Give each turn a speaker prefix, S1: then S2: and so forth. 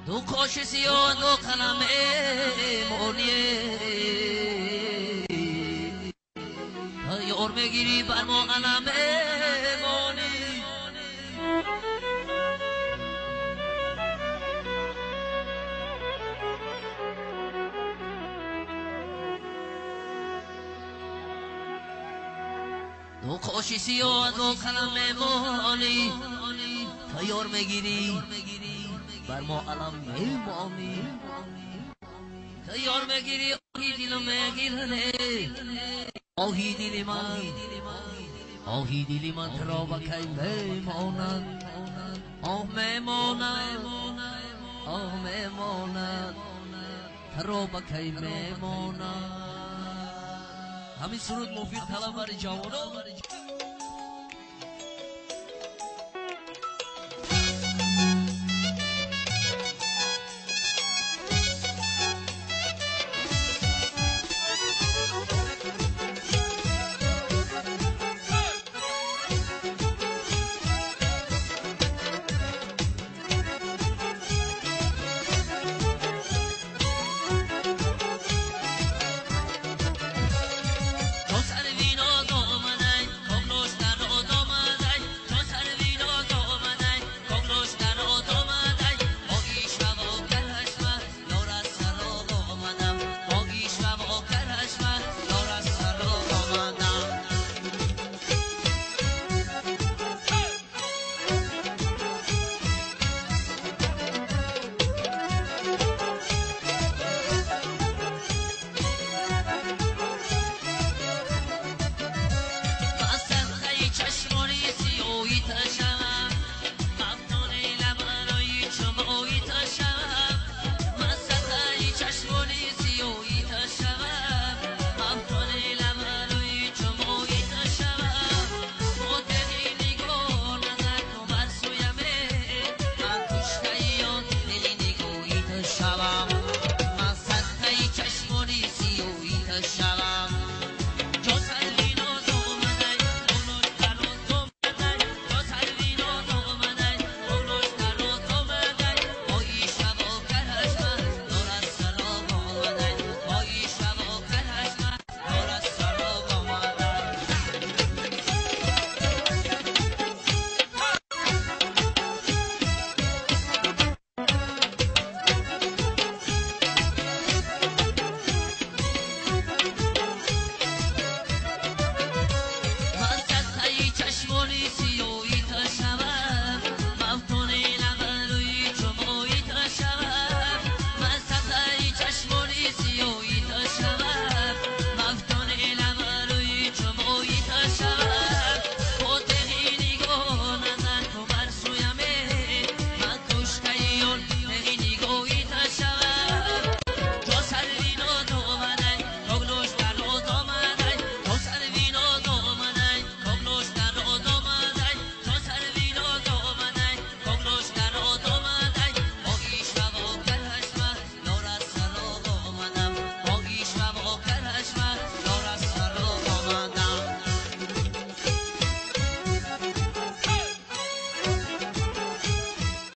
S1: Ду қоши сиёҳ, ду қалам мемонӣ. Ёр мегирӣ, бар мо алам мемонӣ. Ду қоши сиёҳ, ду қалам мемонӣ. Та ёр мегирӣ, бар мо алам мемонӣ. Та ёр мегирӣ, оҳи дилам мегирӣ. Оҳи дили ман, оҳи дили ман туро ба кай мемонад? Оҳ мемонад, оҳ мемонад, туро ба кай мемонад. Ҳамин суруд мувофиқ талаб барои ҷавонон.